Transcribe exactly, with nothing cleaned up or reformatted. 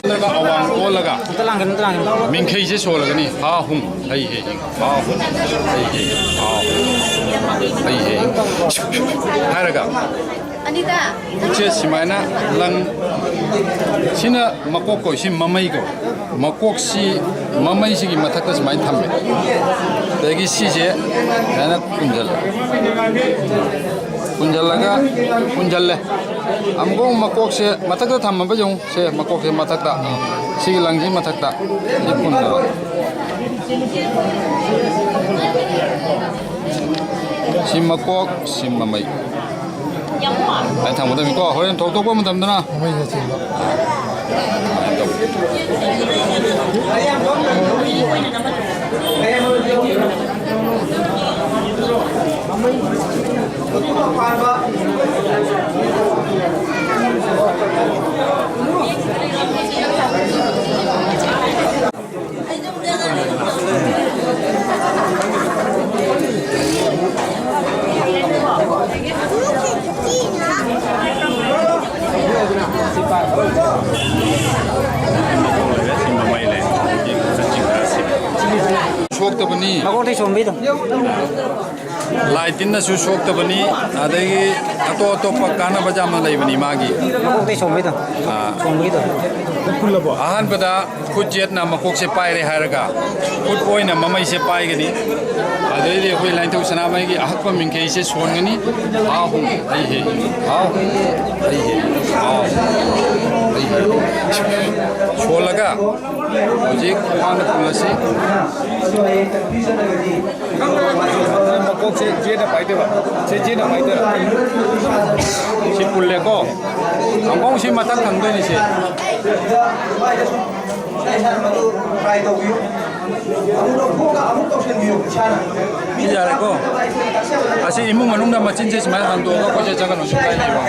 ꯅꯠꯇ꯭ꯔꯒ ꯑꯋꯥꯡ ꯑꯣꯜꯂꯒ ꯑꯝꯇ ꯂꯥꯡꯒꯅꯨ, ꯑꯝꯇ ꯂꯥꯡꯒꯅꯨ꯫ ꯃꯤꯡꯈꯩꯁꯦ ꯁꯣꯜꯂꯒꯅꯤ꯫ ꯍꯥ ꯍꯨꯝ, ꯍꯩ ꯍꯦ ꯍꯤꯡ, ꯍꯥ ꯍꯨꯝ, ꯍꯩ ꯍꯦ ꯍꯤꯡ, ꯍꯥ ꯍꯨꯝ, ꯍꯩ ꯍꯦ ꯍꯤꯡ ꯍꯥꯏꯔꯒ ꯑꯅꯤꯇꯥ, ꯈꯨꯠꯁꯦ ꯁꯨꯃꯥꯏꯅ ꯂꯪ, ꯁꯤꯅ ꯃꯀꯣꯛ ꯀꯧꯏ, ꯁꯤ ꯃꯃꯩ ꯀꯧꯏ꯫ ꯃꯀꯣꯛꯁꯤ ꯃꯃꯩꯁꯤꯒꯤ ꯃꯊꯛꯇ ꯁꯨꯃꯥꯏꯅ ꯊꯝꯃꯦ꯫ ꯑꯗꯒꯤ ꯁꯤꯁꯦ ꯁꯨꯃꯥꯏꯅ ꯄꯨꯟꯁꯤꯜꯂꯦ, ꯄꯨꯟꯁꯤꯜꯂꯒ, ꯄꯨꯟꯁꯤꯜꯂꯦ꯫ ꯑꯃꯨꯛꯀ ꯑꯃꯨꯛ ꯃꯀꯣꯛꯁꯦ ꯃꯊꯛꯇ ꯊꯝꯃꯕ ꯌꯦꯡꯉꯨ꯫ ꯁꯦ, ꯃꯀꯣꯛꯁꯦ ꯃꯊꯛꯇ, ꯁꯤꯒꯤ ꯂꯪꯁꯤ ꯃꯊꯛꯇ, ꯁꯤ ꯄꯨꯟꯗꯕ꯫ ꯁꯤ ꯃꯀꯣꯛ, ꯁꯤ ꯃꯃꯩ꯫ ꯑꯩ ꯊꯝꯒꯗꯕꯅꯤꯀꯣ, ꯍꯣꯔꯦꯟ ꯊꯣꯛꯇꯣꯛꯄ ꯃꯇꯝꯗꯅ꯫ ꯃꯃꯩꯅ ꯆꯤꯡꯕ꯫ ꯁꯣꯛꯇꯕꯅꯤ꯫ ꯃꯀꯣꯛꯇꯩ ꯆꯣꯡꯕꯤꯗꯣ꯫ ꯂꯥꯏ ꯇꯤꯟꯅꯁꯨ ꯁꯣꯛꯇꯕꯅꯤ, ꯑꯗꯒꯤ ꯑꯇꯣꯞ ꯑꯇꯣꯞꯄ ꯀꯥꯟꯅꯕ ꯌꯥꯝꯅ ꯂꯩꯕꯅꯤ ꯃꯥꯒꯤ꯫ ꯃꯀꯣꯛꯇꯩ ꯆꯣꯡꯕꯤꯗꯣ꯫ ꯑꯥ꯫ ꯆꯣꯡꯕꯒꯤꯗꯣ꯫ ꯑꯍꯥꯟꯕꯗ ꯈꯨꯠ ꯌꯦꯠꯅ ꯃꯀꯣꯛꯁꯦ ꯄꯥꯏꯔꯦ ꯍꯥꯏꯔꯒ, ꯈꯨꯠ ꯑꯣꯏꯅ ꯃꯃꯩꯁꯦ ꯄꯥꯏꯒꯅꯤ꯫ ꯑꯗꯩꯗꯤ ꯑꯩꯈꯣꯏ ꯂꯥꯏꯅꯤꯡꯊꯧ ꯁꯅꯥꯃꯍꯤꯒꯤ ꯑꯍꯛꯄ ꯃꯤꯡꯈꯩꯁꯦ ꯁꯣꯟꯒꯅꯤ꯫ ꯍꯥ ꯍꯨꯝ, ꯍꯩ ꯍꯦ꯫ ꯍꯥꯎ, ꯍꯩ ꯍꯦ꯫ ꯍꯥꯎ, ꯍꯩ ꯍꯦ꯫ ꯁꯣꯜꯂꯒ ꯍꯧꯖꯤꯛ ꯈ꯭ꯋꯥꯡꯗ ꯄꯨꯜꯂꯁꯤ꯫ ꯃꯀꯣꯛꯁꯦ ꯆꯦꯅ ꯄꯥꯏꯗꯣꯏꯕ꯫ ꯁꯦ ꯆꯦꯅ ꯄꯥꯏꯗꯣꯏꯕ꯫ ꯁꯤ ꯄꯨꯜꯂꯦꯀꯣ꯫ ꯑꯃꯨꯛ ꯁꯤ ꯃꯊꯛ ꯊꯪꯗꯣꯏꯅꯤ ꯁꯦ꯫ ꯁꯤ ꯌꯥꯔꯦꯀꯣ꯫ ꯑꯁꯤ ꯏꯃꯨꯡ ꯃꯅꯨꯡꯗ ꯃꯆꯤꯟꯁꯦ ꯁꯨꯃꯥꯏꯅ ꯍꯟꯗꯣꯛꯑꯒ ꯀꯣꯏꯆꯠ ꯆꯠꯀꯅꯨ꯫ ꯁꯤ ꯀꯥꯏꯗꯦꯕ꯫